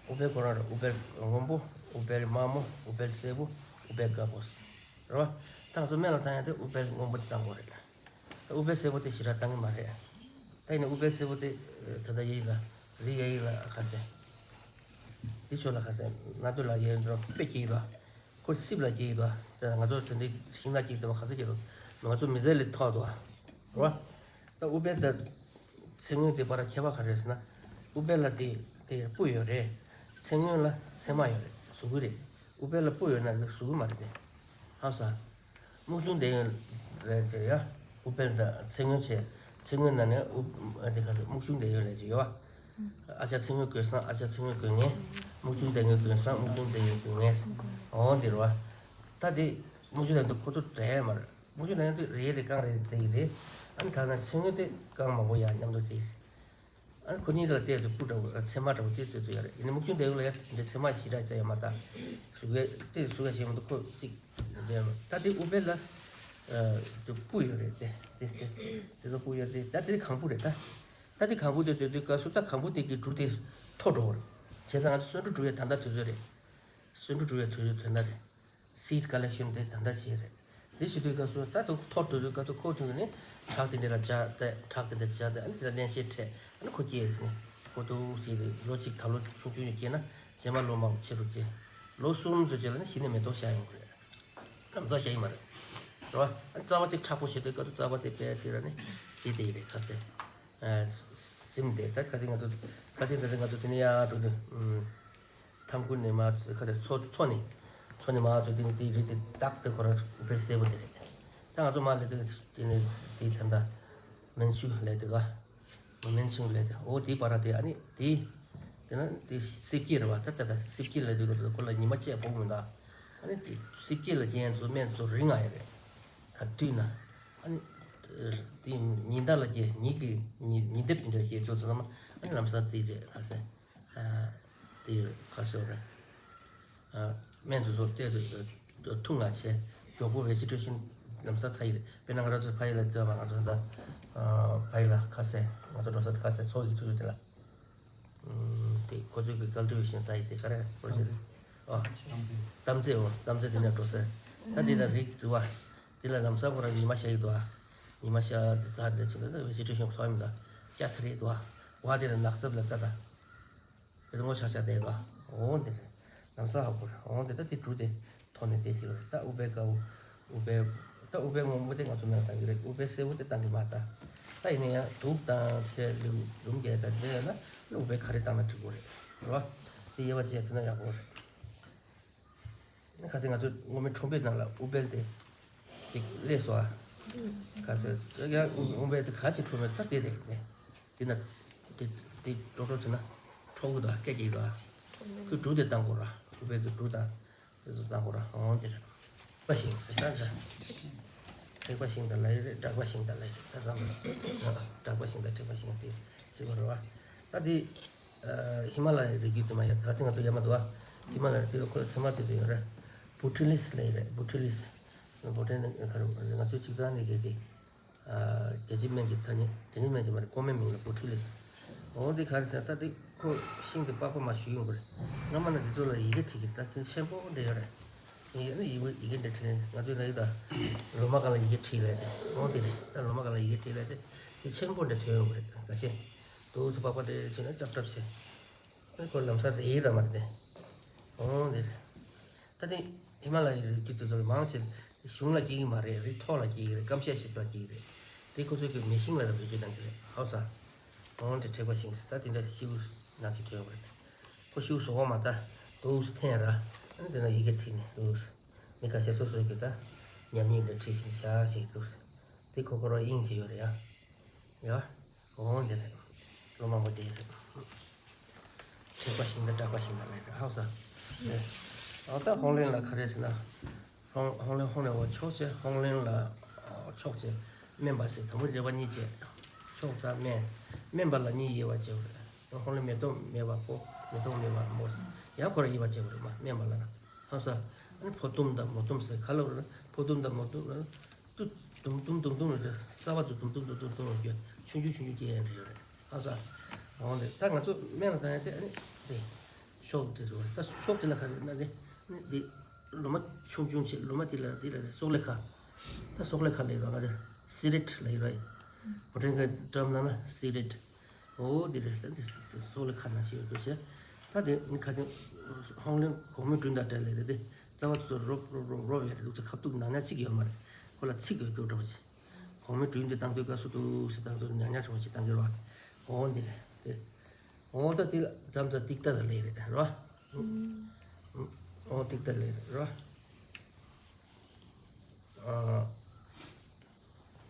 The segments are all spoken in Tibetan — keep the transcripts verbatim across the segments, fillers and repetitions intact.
ཨུཏྤལ་ཁོ་རང་རེད། ཨུཏྤལ་སྔོན་པོ། ཨུཏྤལ་དམར་མོ། ཨུཏྤལ་སེར་པོ། ཨུཏྤལ་དཀར་པོ། རེད་བ། ད་ང་ཚོ་སྨན་ལ་བཏང་ཡ་དེ་ཨུཏྤལ་སྔོན་པོ་དེ་བཏང་དགོས་རེད། ཨུཏྤལ་སེར་པོ་དེ་ཞེ་དྲག་བཏང་གི་མ་རེད། ད་ཡིན་ན་ཨུཏྤལ་སེར་པོ་དེ་ད་ལྟ་ཡིན་ལ། རི་ཡ་ཡིན་ལ་ཁ་སེ། དེ་ཆོ་ལ་ཁ་སེ། ན་དུ་ལ་ཡ་ཡིན་འགྲོ་དཔེ་སྐྱེ་ཡི་དོ། ཁོ་སིབ་ལ་སྐྱེ་ཡི་དོ། ད་ང་ཚོ་དེ་འདྲའི་ཤིང་ནགས་སྐྱེ་དེ་བ་ཁ་སེ་སྐྱེ་དོ། ང་ཚོ་མི་ཚེ་ལས་ཐོག་དོ། རེད་བ། ད་ཨུཏྤལ་དང་ཚེ་སྔོན་དེ་བར་ཁྱད་པར་ག་རེ་ཟེར་ན། ཨུཏྤལ་ལ་དེ་དེ་སྤུ་ཡོད་རེད། ཚེ་སྔོན་ལ་ཚེར་མ་ཡོད་རེད། གཟུགས་པོ་རེད། ཨུཏྤལ་ལ་སྤུ་ཡོད་ན་གཟུགས་པོ་མ་རེད་དེ། ཧ་གོ་སོང་། སྨུག་ཆུང་ལྡན་ཡོད་རེད་དེ་ཡ། ཨུཏྤལ་དང་ཚེ་སྔོན་བྱས། ཚེ་སྔོན་ན་ནས་ཨུ་ཨ་དེ་ག་ཚོད་སྨུག་ཆུང་ལྡན་ཡོད་རེད་ཅེས་ཡོད་བ། ཨ་ཅག་ཚེ་སྔོན་དགོས་སང་ཨ་ཅག་ཚེ་སྔོན་དགོས་ངེས། སྨུག་ཆུང་ལྡན་ཡོད་དགོས་སང་སྨུག་ཆུང་ལྡན་ཡོད་དགོས་ངེས། འོ་འདིར་བ། ད་དེ་སྨུག་ཆུང་ལྡན་དུ་ཁོ་ཚོ་བྲལ་མ་རེད། སྨུག་ཆུང་ལྡན་དུ་རེད་རེད་རྐང་རེད་རེད་ཟེར་གི་རེད། ཨ་ནི་ད་ན་ཚེ་སྔོན་དེ་རྐང་མང་པོ་ཡ་མཉམ་དུ་དེ། ཨ་ནི་ཁོ་གཉིས་ལ་བལྟས་ཏེ་སྤུ་འདྲ་བོ་ཚེར་མ་འདྲ་བོ་དེ་བཙོས་བཙོས་ཡོད་རེད། ཡིན་ནའི་སྨུག་ཆུང་ལྡན་ཡོད་ལ་ཡ་འདི་ཚེར་མ་ཞེ་དྲག་བཙལ་ཡོད་མ་ད། གཟུགས་ཀའི་དེ་གཟུགས་ཀ་ཞེ་མ་གཏོགས་ཁོ་གཅིག་འདི་ཡོད་མ་ད། དེ་ཨུཏྤལ་ལ་དེ་སྤུ་ཡོད་རེད། དེ་དེ་དེ་དེ་ཚོ་སྤུ་ཡོད་རེད། ད་དེ་གང་བུ་རེད་ད། ད་དེ་གང་བུ་དེ་དེ་དེ་ག་སུ་ད་གང་བུ་དེ་གི་འབྲུ་དེ་མཐོ་འགྲོ་བ་རེད། བྱས་ཙང་ང་ཚོ་སོན་འབྲུ་བསྒྲུབ་ཡས་ད་ལྟ་དུས་ཚོད་རེད། སོན་འབྲུ་བསྒྲུབ་ཡས་དུས་ཚོད་དོན་དག་རེད། Seed collection དེ་ད་ལྟ་བྱས་རེད། དེ་བྱེད་དུས་སྐབས་སུ་ད་དུང་ཐོར་དུས་སྐབས་སུ་ཁོ་ཐུག་ནས་བྲག་དེ་འདྲ་ལ་བཅག་སྟེ་བྲག་དེ་འདྲ་བཅག་སྟེ་ཨ་ནི་དེ་ལ་བརླན་གཤེར་འཕྲད་ཨ་ནི་ཁོ་སྐྱེས་ཟིན་ཁོ་ཐུག་བྱས་ཏེ་ལོ་གཅིག་ད་ལོ་ཆུང་ཆུང་ནས་སྐྱེས་ན་རྗེས་མ་ལོ་མང་པོ་ཆེ་རུ་སྐྱེས། ལོ་གསུམ་ཙམ་རྗེས་ལ་ནི་གཞི་ནས་མེ་ཏོག་ཤར་ཡོང་གི་རེད། ལམ་སང་ཤར་ཡི་མ་རེད། རེད་བ། ཨ་ནི་རྩ་བ་གཅིག་མཁྲེགས་པོ་བྱེད་དུས་སྐབས་སུ་རྩ་བ་དེ་དཔེ་དེ་ར་ནི་དེ་དེ་ཡི་རེད་ཁ་ཟེར། ཨ་སིམ་དེ་ད་ཁ་ཚིག་ང་ཚོ་ཁ་ཚིག་འདི་ང་ཚོ་དེ་ནི་ཡ་འགྲོ་དུས་ཨུམ། ཐང་ཀུན་ནས་མ་ཚོ་ཁ་ཚིག་མཚོ་མཚོ་ནི་མཚོ་ནི་མ་ཚོ་དེ་ནི་དེ་རི་དེ་བདག་དེ་ཁོ་ར་དཔེ་གསལ་པོ་དེ་རེད། ད་ང་ཚོ་མ་ལས་དེ་དེ་ནི་དེ་ད་ལྟ་མན་ཆུ་ལས་དེ་ག་མན་ཆུ་ལས་དེ་འོ་དེ་བར་དེ་ཨ་ནི་དེ་དེ་ན་དེ་སིབ་ཀྱི་རེད་བ། ད་ད་ད་སིབ་ཀྱི་ལས་དེ་ཁོ་ལ་ཉི་མ་བཅད་ཕོག་མི་འདུག་ཨ་ནི་དེ་སིབ་ཀྱི་ལ་རྒྱན་ཚོ་སྨན་ཚོ་རིང་ང་ཡོད་རེད། ག་དུས་ན། ཨ་ནི། དེ་ཉིན་ཟླ་ལ་སྐྱེ་ཉིན་གྱི་ཉིན་ཉིན་དེབ་ཀྱི་འདྲ་སྐྱེ་ཚོ་ཚོ་ལ་མ་ཨ་ནི་ལམ་སང་དེ་རེད་ཁ་སེ། དེ་ཁ་སེ་རེད། སྨན་དེ་ཚོ་བལྟས་དུས་ཐུང་ང་ཆེ་མགྱོགས་པོ་vegetation ལམ་སང་ཚ་ཡི་རེད། དཔེར་ན་ང་རང་ཚོ་ཕ་ཡི་ལ་ལྟོས་པ་ང་ཚོ་ད་ཕ་ཡི་ལ་ཁ་སེ་ང་ཚོ་འགྲོ་ས་ཁ་སེ་ཚོ་ཡི་ཚོ་ཡི་དེ་ལ། དེ་ཁོ་ཚོས་གི་cultivation ས་ཡི་དེ་ག་རེ་project ཨ། གཏམ་རྩེ་འོ་གཏམ་རྩེ་དེ་ནས་འགྲོ་ས། ད་དེ་ལ་རིགས་རྫི་བ། དེ་ལ་ལམ་སང་ཁོ་རང་ཉི་མ་ཤར་ཡི་དོ་ཨ། ཉི་མ་ཤར་དེ་རྩ་དེ་ཆུ་ད་vegetation ཚོ་ཡིན་ད། སྐྱ་ཐ་རེད་དོ་ཨ། བ་དེ་ལ་ནགས་སྲབ་ལ་ད་ད། དེ་ལ་ངོ་ཆག་ཆག་བསྡད་དོ་ཨ། འོ་དེ་རེད། ལམ་སང་ཧ་གོ་རེད་འོ་དེ་ད་དེ་གྲུ་དེ། ཐོག་ནས་བལྟས་ཤིག་ད་ཨུ་བའི་དཀར་པོ། ཨུ་བའི། ད་ཨུ་བའི་སྔོན་པོ་དེ་ང་ཚོ་མེད་ལ་བཏང་གི་རེད། ཨུ་བའི་སེར་པོ་དེ་བཏང་གི་མ་ད། ད་ཡིན་ན་ཡང་དུག་དང་ཁྲལ་ལུམ་ལུམ་རྒྱས་དང་དེ་ཡོད་ན་ཨུ་བའི་ག་རེ་བཏང་ན་འགྲིག་གོ་རེད། རེད་བ། དེ་དབྱེ་བ་ཕྱེ་ཐུབ་ན་ཡག་པོ་རེད། ཁ་སང་ང་ཚོ་སྔོན་མའི་ཁྲོམ་པའི་ནང་ལ་ཨུ་བའི་དེ་ཅིག་སླེབས་སོང་ཨ། ཁ་སང་ཡང་ཨུ་བའི་དེ་ག་ཅིག་ཁྲོམ་པའི་ད་དེ་རེད་ནས། དེ་ན་དེ་དེ་ཏོག་ཏོག་བྱས་ན་འཕྲོག་གི་འདུག་ཨ། སྐད་ཅིག་འདུག་ཨ། ཁོས་འབྲུ་དེ་བཏང་དགོས་ར། ཨུ་བའི་གི་འབྲུ་དང་། དེ་ཚོ་བཏང་དགོས་ར་འོང་དེ་རེད། པ་ཤིང་ཟེར་ད་འདྲ། ཁྲེག་པ་ཤིང་དང་ལ་ཡི་རེད། སྦྲག་པ་ཤིང་དང་ལ་ཡི་རེད། ད་ཙམ་ལ་སྦྲག་པ་ཤིང་དང་ཁྲེག་པ་ཤིང་དེ་ཞིག་པ་རེད་བ། ད་དེ་ཧི་མ་ལ་ཡའི་རི་རྒྱུད་དུ་མ་ཡོད། ད་ཚིག་ང་ཚོ་ཡ་མ་འདུག་བ། ཧི་མ་ལ་ཡའི་རི་རྒྱུད་དུ་ཁོ་ཚང་མ་དེ་དུ་ཡོད་རེད། བུ་ཁྲི་ལིས་ལ་ཡི་རེད། བུ་ཁྲི་ལིས། བུ་ཁྲི་ནི་ཁ་རུ་ང་ཚོའི་གཅིག་ཙང་ནས་གལ་ཏེ། རྒྱལ་སྤྱིའི་སྨན་གྱི་ཐ་སྙད་རྒྱལ་སྤྱིའི་སྨན་གྱི་མ་རེད། ཀོ་མན་མིང་ལ་བུ་ཁྲི་ལིས། འོ་དེ་ག་རེ་ཟེར་ད་དེ་ཁོ་ཤིང་དེ་པགས་པ་མ་ཞུ་ཡོང་གི་རེད། སྔ་མ་ན་དེ་ཚོ་ལ་ཡི་གེ་བྲིས་ཀྱི་ད་དེ་ཆེན་པོ་འདྲ་ཡོད་རེད། ཡིན་ན་ཡི་གེ་ཡི་གེ་འདྲ་བྲིས་ནས་ང་ཚོའི་ལ་ཡི་ད་ལོ་མ་གང་ལ་ཡི་གེ་བྲིས་ལས་དེ་འོ་དེ་རེད། ད་ལོ་མ་གང་ལ་ཡི་གེ་བྲིས་ལས་དེ་དེ་ཆེན་པོ་འདྲ་ཐོན་ཡོང་གི་རེད། ད་ཤེས་དུ་སུ་པགས་པ་འདྲ་བྱས་ན་ཀྲབ་ཀྲབ་བྱས། ཨ་ཁོ་ལམ་སང་རེད་ཡིན་ར་མ་རེད། འོང་དེ་རེད། ད་དེ་ཧི་མ་ལ་ཡའི་རི་རྒྱུད་དུ་ཚོ་མང་ཆེ་གཞུང་ལ་སྐྱེ་གི་མ་རེད། རི་ཐོག་ལ་སྐྱེ་གི་རེད། སྐམ་ཤ་ཤེས་ལ་སྐྱེ་གི་རེད། དེ་ཁོ་ཚོས་ཀྱི་མེ་ཤིང་ལ་བེད་སྤྱོད་གཏང་གི་རེད། ཧའོ་ས། འོང་དེ་ཁྲེག་པ་ཤིང་ད་དེ་འདྲ་ཤིའུ་ནང་གི་ཐོན་པ་རེད། ཁོ་ཤིའུ་བཟོ་བ་མ་ད་དུ་སུ་འཐེན་ར། ཨ་ནི་དེ་ན་ཡི་གེ་བྲིས་ནས་དུ་སུ་མི་ཁ་ཤས་སོ་སོའི་གི་ད་ཉམས་ཉེས་འདྲ་བྲིས་ཤིང་བཞག་ཞིག་དུ་སུ་དེ་ཁོ་ཁོ་རང་དབྱིངས་ཀྱི་ཡོད་རེད་ཡ། ཡ། འོང་དེ་རེད། ལོ་མང་པོ་དེ་རེད། ཁྲེག་པ་ཤིང་དང་སྦྲག་པ་ཤིང་དང་ལས་ཀ་ཧའོ་ས། ཨ་ད་ཧོང་ལེན་ལ་ག་རེ་ཟེར་ན། ཧོང་ཧོང་ལེན་ཧོང་ལེན་འོ་ཆོག་ཅེ་ཧོང་ལེན་ལ་ཆོག་ཅེ་སྨན་པ་ཟེར་དང་པོ་རེ་བ་གཉིས་བྱས། ཆོག་དང་སྨན། སྨན་པ་ལ་གཉིས་དབྱེ་བ་བྱེད་པ་རེད། ཧོང་ལེན་མེ་ཏོག་མེད་པ་པོ་མེ་ཏོག་མེད་པ་མོ་ཟེར་ཡང་ཁོ་ར་དབྱེ་བ་བྱེད་པ་རེད་མ་སྨན་པ་ལ་ན་ཧའོ་ས། ཨ་ནི་ཕོ་ཏུམ་དང་མོ་ཏུམ་ཟེར་ག་ལ་རེད། ཕོ་ཏུམ་དང་མོ་ཏུམ་ལ། ཏུ། དུམ་དུམ་དུམ་དུམ་རེད། རྩ་བ་དུ་དུམ་དུམ་དུམ་དུམ་དུམ་རེད། ཆུང་ཆུང་ཆུང་ཆུང་སྐྱེ་ཡ་འདྲ་ཡོད་རེད། ཧ་ས། འོང་ལེ་ད་ང་ཚོ་སྨན་ལ་བཏང་ཡ་དེ་ཨ་ནི་དེ། ཕྱོགས་དེ་རེད་བ། ད་ཕྱོགས་དེ་ལ་ག་རེ་ན་ནི་འདི་ལོ་མ་ཆུང་ཆུང་ཆེ་ལོ་མ་དེ་ལ་འདི་ལ་རེད། སོག་ལེ་ཁ། ད་སོག་ལེ་ཁ་ལ་ཡོད་པ་ག་རེ་སི་རེད་ལ་ཡོད་པ། བོ་ཊན་གི་ཏྲམ་ནང་ན་སི་རེད། འོ་དེ་རེད། ད་འདི་སོག་ལེ་ཁ་ནང་བཞིན་ཡོད་འདུག་ཟེར། ད་དེ་ནི་ཁ་སང་ཧོང་ལེན་གོང་མའི་དྲུང་དང་འབྲེལ་ལས་རེད་དེ། རྩ་བ་ཚོ་རོབ་རོབ་རོབ་རོབ་ཡོད་རེད་འདུག་ཚེ་ཁ་ཐུག་ནང་ཉག་གཅིག་ཡོད་མ་རེད། ཁོ་ལ་ཚིག་ཡོད་རྒྱུ་འདྲ་བ་ཅིག་གོང་མའི་དྲུང་དེ་བཏང་དུས་སྐབས་སུ་འདུག་སེ་བཏང་དུས་ཉག་ཉག་བྱུང་བ་ཅིག་བཏང་གི་རེད་བ། འོ་འདི་རེད་དེ། འོ་ད་དེ་ལ་མཚམས་མཚམས་ཏིག་ཏ་ལ་ལས་རེད་ར། འོ་ཏིག་ཏ་ལས་རེད་ར།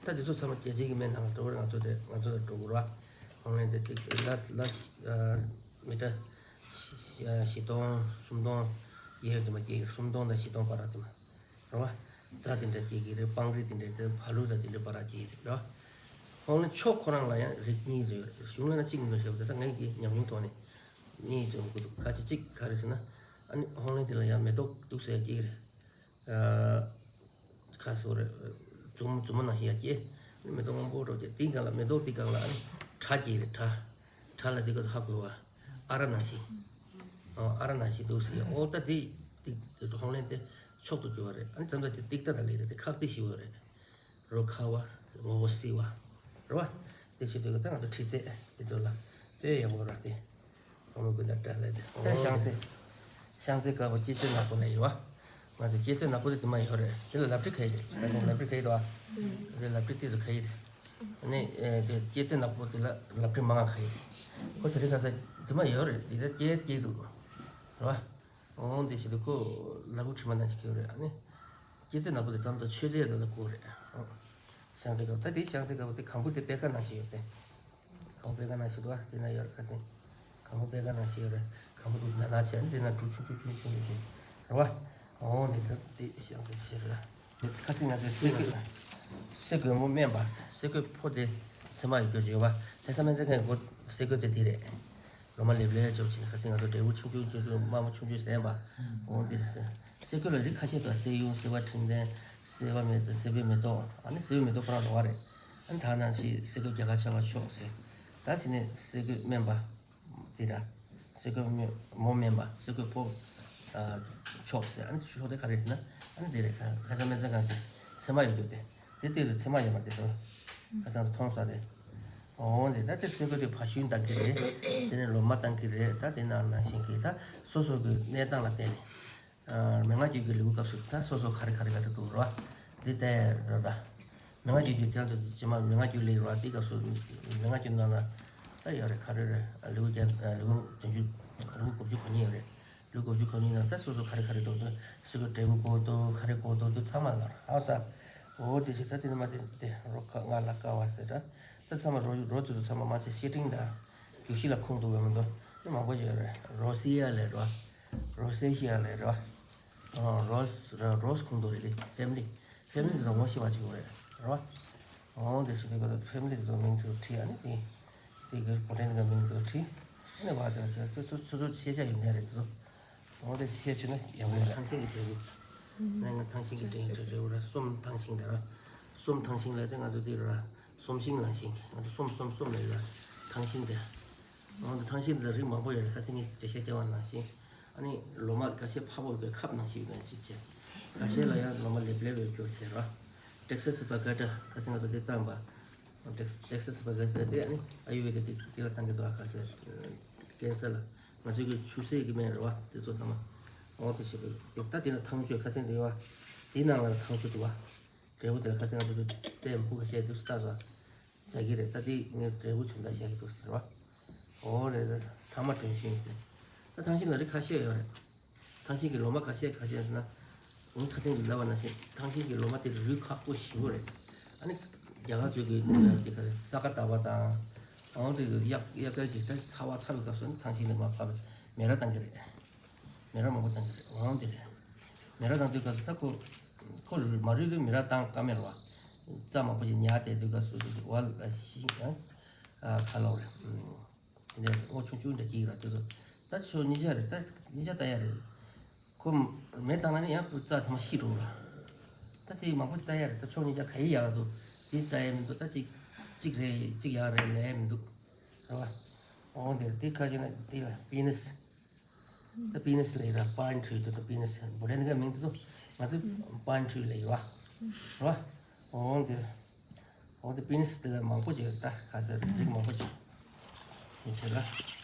ཨ། ད་དེ་ཚོ་ཚང་མ་རྒྱལ་སྤྱིའི་སྨན་ནང་ལ་འགྲོ་བར་ང་ཚོ་དེ་ང་ཚོ་ལ་འགྲོ་དགོས་ར། ཁོང་ལན་དེ་ཏིག་ལ་ལ་མི་ཏྲ་བཞི་སྟོང་སུམ་སྟོང་ཡས་དེ་མ་སྐྱེས་སུམ་སྟོང་དང་བཞི་སྟོང་བར་དེ་མ་ར་བ། རྫ་དེ་འདྲ་སྐྱེས་ཀྱི་རེད། སྤང་རི་དེ་འདྲ་དེ་བ་ལུ་ད་དེ་འདྲ་བར་སྐྱེས་རེད་ར། ཧོང་ལེན་ཕྱོགས་ཁོ་རང་ལ་ཡང་རིགས་གཉིས་རེད། གཞུང་ལ་ན་གཅིག་མིན་པ་ཞེས་པ་དེ་ད་ངས་ཀྱི་ཉམས་མྱོང་ཐོག་ནས་གཉིས་ཡོང་གི་འདུག་ཁ་ཅིག་གཅིག་ག་རེ་ཟེར་ན། ཨ་ནི་ཧོང་ལེན་དེ་ལ་ཡང་མེ་ཏོག་འདུག་ཟེར་ཡ་སྐྱེ་གི་རེད། ཁ་སོ་རེད། མཛུབ་མོ་མཛུབ་མོ་ནང་བཞིན་ཡ་སྐྱེ། ཨ་ནི་མེ་ཏོག་སྔོན་པོ་འགྲོ་སྐྱེ་དེའི་སྒང་ལ་མེ་ཏོག་དེའི་སྒང་ལ་ཨ་ནི་ཁྲ་སྐྱེ་གི་རེད། ཁྲ། ཁྲ་ལ་དེ་ག་ཧ་གོ་བ། ཨ་ར་ནང་བཞིན། ཨ་ར་ནང་བཞིན་འདུག་ཟེར་ཡ། ཨོ་ད་དེ་དེ་ཧོང་ལེན་དེ་མཆོག་ཏུ་གྱུར་བ་རེད། ཨ་ནི་མཚམས་མཚམས་དེ་ཏིག་ཏ་ལ་ལས་རེད་དེ་ཁག་ཏིག་ཞིག་བ་རེད། རོ་ཁ་བ། ངོ་བོ་སི་བ། རེད་བ། དེ་བྱེད་དུས་ད་ང་ཚོ་ཁྲི་རྩེ་དེ་ཚོ་ལ་དཔེ་ཡག་པོ་ར་དེ། ཨོ་མ་ཀུན་ད་བཀྲ་ལས་དེ། ད་ཤང་ཚེ། ཤང་ཚེ་དཀར་པོ་སྐྱེད་ཚལ་ནག་པོ་ལ་ཡོད་བ། ང་ཚོ་སྐྱེད་ཚལ་ནག་པོ་དེ་དེ་མ་ཡོད་རེད། དེ་ལ་ལབ་ཁྲི་ཁ་ཡི་རེད། ད་ནི་ལབ་ཁྲི་ཁ་ཡི་རེད་བ། དེ་ལབ་ཁྲི་དེ་ཚོ་ཁ་ཡི་རེད། ཨ་ནི་དེ་སྐྱེད་ཚལ་ནག་པོ་དེ་ལ་ལབ་ཁྲི་མང་ང་ཁ་ཡི་རེད། ཁོ་དེ་རིང་ཁ་སང་དེ་མ་ཡོད་རེད། དེ་ལ་སྐྱེད་སྐྱེད་འདུག་རེད་བ། ཨོ་དེ་བྱེད་དུས་ཁོ་ལབ་ཁྲི་མ་ནང་ཞིག་ཁ་ཡོད་རེད། ཨ་ནི་སྐྱེད་ཚལ་ནག་པོ་དེ་ད་ལྟ་མཆོད་རྫས་དེ་ལ་གོ་རེད། ཤང་ཚེ་དཀར་པོ་ད་དེ་ཤང་ཚེ་དཀར་པོ་དེ་གང་པོ་དེ་པད་ཁ་ནང་བཞིན་ཡོད་དེ། གང་པོ་པད་ཁ་ནང་བཞིན་འདུག་ཨ། དེ་ན་ཡོད་རེད་ཁ་སང་། གང་པོ་པད་ཁ་ནང་བཞིན་ཡོད་རེད། གང་པོ་འདུག་ན་ལ་བྱས་ནས་དེ་ན་གྲུ་ཆུང་ཆུང་ཆུང་ཆུང་ཡོད་དེ། རེད་བ། འོ་འདི་ད་དེ་ཤང་ཚེ་ཆེ་རེད། ཁ་སང་ང་ཚོའི་སེ་གོལ། སེ་གོལ་མོ་སྨན་པ། སེ་གོལ་ཕོ་དེ་ཚེར་མ་ཡོད་རྒྱུ་ཡོད་པ། དེ་ས་མན་ཚེ་ཁ་ཡི་སྒོ་སེ་གོལ་དེ་འདི་རེད། ལོ་མ་ལེབ་ལེབ་ཅོག་ཆེ་ཁ་སང་ང་ཚོ་འབྲས་བུ་ཆུང་ཆུང་ཆུང་ཆུང་དམར་མོ་ཆུང་ཆུང་ཟེར་བ། འོ་འདི་རེད་ཟེར། སེ་གོལ་ལ་རིགས་ཁ་ཤས་འདུག་སེ་ཡུང་སེ་བ་འཕྲེང་ལྡན། སེ་བ་མེ་ཏོག་སེ་བའི་མེ་ཏོག་ཨ་ནི་སེ་བའི་མེ་ཏོག་ཁོ་རང་ལོ་བ་རེད། ཨ་ནི་ད་ནང་བཞིན་སེ་གོལ་རྒྱ་གར་ཆ་བ་ཕྱོགས་ཟེར། ད་ཟེར་ནས་སེ་གོལ་སྨན་པ། དེ་ར། སེ་གོལ་སྨན་མོ་སྨན་པ་སེ་གོལ་ཕོ། ཕྱོགས་ཟེར། ཨ་ནི་ཕྱོགས་དེ་ག་རེ་ཟེར་ན། ཨ་ནི་དེ་རེད། ཁ་ཁ་ཚ་སྨན་རྩྭ་གང་དེ་ཚེར་མ་ཡོད་རྒྱུ་དེ། དེ་ལྟོས་དུས་ཚེར་མ་ཡོད་མ་དེ་ཚོ། ཁ་ཚ་མཐོང་ས་དེ། འོ་དེ་ད་དེ་སེ་གོལ་དེ་བ་ཤུན་བཏང་གི་རེད། དེ་ནས་ལོ་མ་བཏང་གི་རེད། ད་དེ་ནང་ནང་བཞིན་གྱི་ད་སོ་སོ་གི་གནས་སྟངས་ལ་བལྟས་ནས། མན་ངག་རྒྱུད་ཀྱི་ལེའུ་སྐབས་སུ་ད་སོ་སོ་ག་རེ་ག་རེ་ག་རེ་འདུག་ར། འདི་ལྟ་ཡ་ར་ད། མན་ངག་རྒྱུད་ཀྱི་དོན་དུ་རྗེས་མ་མན་ངག་རྒྱུད་ལེའུ་ར་འདི་སྐབས་སུ་མན་ངག་རྒྱུད་ནང་ལ་ད་ཡོད་རེད། ག་རེ་རེད། ལེའུ་བརྒྱ་ལེའུ་བདུན་ཅུ་ལེའུ་དགུ་བཅུ་གོ་གཉིས་ཡོད་རེད། ལེའུ་དགུ་བཅུ་གོ་གཉིས་ནང་ད་སོ་སོ་ག་རེ་ག་རེ་འདུག་དུ་སུ་གི་འབྲས་བུ་གོ་འདུག་ག་རེ་གོ་འདུག་དུ་ཚང་མ་ལ་ཧ་ས། འོ་དེ་ཞིག་ད་དེ་ནི་མ་དེ་དེ་རོ་ཁ་ང་ལ་ཀ་བ་ཟེར་ད། ད་ཚང་མ་རོ་རོ་དེ་ཚོ་ཚང་མ་མ་ཚད་བཤེས་སྤྲིང་དང་རྒྱུགས་གཞི་ལ་ཁུངས་འདུག་བས་མི་འདུག་དེ་མང་པོ་ཡོད་རེད། རོ་སི་ཡ་ལས་རོ། རོ་སེ་ཤི་ཡ་ལས་རོ། ཨ། རོས་ར་རོས་ཁུངས་འདུག་རེད་དེ་ཕེ་མི་ལི། ཕེ་མི་ལི་དེ་ཚོ་ངོ་ཤེས་པ་ཅིག་ཡོད་རེད་རོ། འོ་དེ་སུ་དེ་ག་ཕེ་མི་ལི་དེ་ཚོ་མིང་དུ་བྲིས། ཨ་ནི་དེ་དེ་གི་བོ་ཊན་གི་མིང་དུ་བྲིས། ཨ་ནི་བ་དེ་ཚོ་ཚོ་ཚོ་ཤེས་བྱ་ཡོད་མཁན་རེད་དེ་ཚོ། འོ་དེ་ཤེས་བྱུང་ན་ཡག་པོ་རེད། ཐང་ཤིང་གི་འབྲས་བུ། ནས་ང་ཐང་ཤིང་གི་འབྲས་བུ་འབྲས་བུ་ར་གསུམ་ཐང་ཤིང་དེ་ར། གསུམ་ཐང་ཤིང་ལ་དེ་ང་ཚོ་དེ་ར་གསུམ་ཤིང་ལ་ཤིང་ང་ཚོ་གསུམ་གསུམ་གསུམ་ལ་ཡོད་ར་ཐང་ཤིང་དེ། འོ་དེ་ཐང་ཤིང་དེ་རིགས་མང་པོ་ཡོད་རེད། ཁ་སང་ངས་འགྲེལ་བཤད་བསྐྱལ་བ་ནང་བཞིན། ཨ་ནི་ལོ་མ་འགའ་ཤས་ཕ་བོ་གི་ཁབ་ནང་བཞིན་ཡོད་མཁན་ཞིག་བྱས། འགའ་ཤས་ལ་ཡང་ལོ་མ་ལེབ་ལེབ་ཡོད་རྒྱུ་བྱས་ར། ཏེག་སི་སི་པ་ག་ཏྲ་ཁ་སང་ང་ཚོ་དེ་བཏང་པ། ཏེག་ཏེག་སི་སི་པ་ག་ཏྲ་དེ་ཨ་ནི་ཨ་ཡུ་ཝེ་ད་དེ་དེ་ལ་བཏང་གི་འདུག་ཨ་ཁ་སང་ཀན་སར་ལ་ང་ཚོ་གི་ཆུ་སེར་གི་སྨན་རེད་བ། དེ་ཚོ་ཚང་མ་འོ་དེ་བྱེད་དགོས་ད། དེ་ན་ཐང་ཆུ་ཁ་སང་དེ་ཡོད་བ། དེ་ནང་ལ་ཐང་ཆུ་འདུག་བ། འབྲས་བུ་དེ་ལ་ཁ་སང་ང་ཚོ་གི་ཏེ་ཕུ་ཁ་ཤས་དུ་སྟག་ལ་བྱ་གི་རེད། ད་དེ་ངས་འབྲས་བུ་དོན་དག་བྱ་གི་འདུག་ཟེར་བ། འོ་རེད་ད། ཐང་མ་དོན་ཤིང་ཟེར། ད་ཐང་ཤིང་ལ་རིགས་ཁ་ཤས་ཡོད་རེད། ཐང་ཤིང་གི་ལོ་མ་ཁ་ཤས་ཁ་ཤས་ཟེར་ན། ངས་ཁ་སང་གི་ལབ་པ་ནང་བཞིན་ཐང་ཤིང་གི་ལོ་མ་དེ་རུས་ཁག་པོ་ཞེ་པོ་རེད། ཨ་ནི་རྒྱ་གར་ཚོས་ཀྱི་དེ་ག་རེ་ས་ག་ཟླ་བ་དང་། འོ་དེ་གི་གཡག་གཡག་སྐལ་གྱི་ད་ཚ་བ་ཚ་བའི་སྐབས་སུ་ནི་ཐང་ཤིང་ལ་མ་ཕབ་མེ་ར་བཏང་གི་རེད། མེ་ར་མང་པོ་བཏང་གི་རེད། འོ་དེ་རེད། མེ་ར་བཏང་དུས་སྐབས་སུ་ད་ཁོ་ཁོ་མ་རུལ་དུས་མེ་ར་བཏང་ཀ་མེད་རེད་བ། རྩྭ་མང་པོ་ཞིག་ཉར་བསྡད་དུས་སྐབས་སུ་དེ་བ་ལ་ཤིང་ཨ་ཁ་ལོག་རེད། དེ་འདྲ་སྔོ་ཆུང་ཆུང་འདྲ་སྐྱེ་གི་ར། དེ་ཚོ་ད་ཆོ་གཉིས་ཆ་རེད། ད་གཉིས་ཆ་ལྟ་ཡ་རེད། ཁོ་མེ་བཏང་ན་ནི་ཡང་ཁོ་རྩྭ་ཚང་མ་ཤི་འགྲོ་ར། ད་དེ་མང་པོ་ལྟ་ཡ་རེད། ད་ཆོ་གཉིས་ཆ་ག་ཡི་ཡག་འདུག་དེ་ལྟ་ཡ་མི་འདུག་ད་གཅིག་གཅིག་རེད། གཅིག་ཡག་རེད་ལབ་ཡ་མི་འདུག་རེད་བ། འོ་དེ་དེ་ཁ་ཅིག་ན་དེ་ལ་པི་ནས། ད་པི་ནི་སི་ལབ་ཡོད་ར། པཱན་ཁྲུའུ་དེ་ད་པི་ནི་སི་བོ་ཊན་གི་མིང་དེ་ད་ང་ཚོ་པཱན་ཁྲུའུ་ལབ་ཡོད་ར། ར། འོ་དེ། འོ་དེ་པི་ནི་སི་དེ་མང་པོ་ཅིག་ད་ག་ཟེར་རིགས་མང་པོ་ཅིག་ཡིན་ཆེ་ལ།